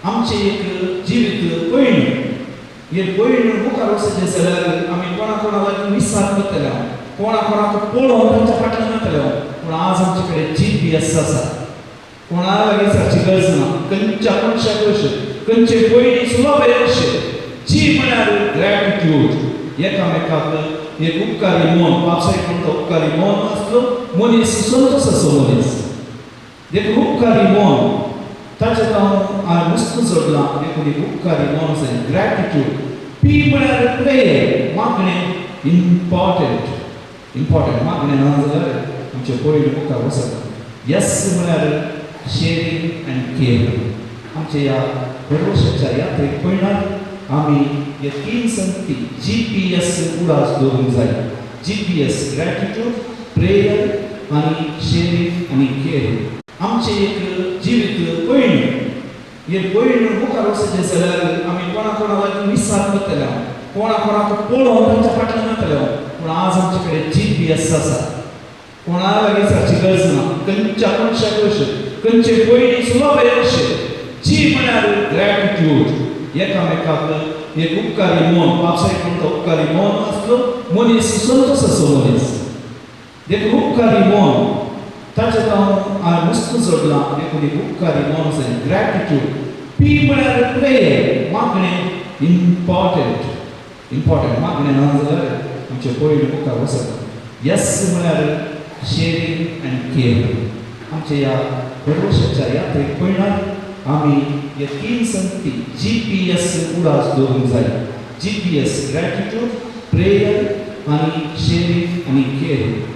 आमचें एक जिवीत पयण, हे पयण मुखार वचचें जाल्यार आमी कोणा कोणा लागीं विसार करतले, कोणा कोणाक पळोवन तांच्या फाटल्यान वतले. पूण आज आमचे कडेन जीपीएस आसा. कोणा लागीं विचारची गरज ना. खंयच्या मनशाक अशें, खंयचे पयणी सुलभ अशें. जी म्हळ्यार ग्रॅटिट्यूड. एकामेकाक एक उपकारी मन. पापसाय म्हणटा, उपकारी मन आसलो मनीस संतोश आसो मनीस. देखून उपकारी मन, ताचें हांव हांवें मस्त जोडलां. देखून एक उपकारी मन आसा, ग्रॅटिट्यूड. पी म्हळ्यार प्रेयर, मागणें इम्पॉर्टंट, इम्पॉर्टंट. मागणें ना जाल्यार आमचे पयलीं मुखार वचना. एस म्हळ्यार शेरींग आनी केअर. आमच्या ह्या भरवशाच्या यात्रेक पयणार आमी हे तीन संगती जीपीएस उडास दवरूंक जाय. जीपीएस, ग्रॅटिट्यूड, प्रेयर आनी शेरींग आनी केअर. आमचें एक जिवीत पयण, हे पयण मुखार वचचें जाल्यार आमी कोणा कोणा लागीं विसार करतले, कोणा कोणाक पळोवन तांच्या फाटल्यान वतले. पूण आज आमचे कडेन जीपीएस आसा. कोणा लागीं विचारची गरज ना. खंयच्या मनशाक अशें, खंयचे पयणी सुलभ अशें. जी म्हळ्यार ग्रॅटिट्यूड. एकामेकाक एक उपकारी मन. पापसाय म्हणटा, उपकारी मन आसलो मनीस संतोश आसो मनीस. देखून उपकारी मन, ताचें हांव हांवें मस्त जोडलां. देखून एक उपकारी मन आसा, ग्रॅटिट्यूड. पी म्हळ्यार प्रेयर, मागणें इम्पॉर्टंट, इम्पॉर्टंट. मागणें ना जाल्यार आमचे पयलीं मुखार वचना. एस म्हळ्यार शेरींग आनी केअर. आमच्या ह्या भरवशाच्या यात्रेक पयणार आमी हे तीन संगती जीपीएस उडास दवरूंक जाय. जीपीएस, ग्रॅटिट्यूड, प्रेयर आनी शेरींग आनी केअर.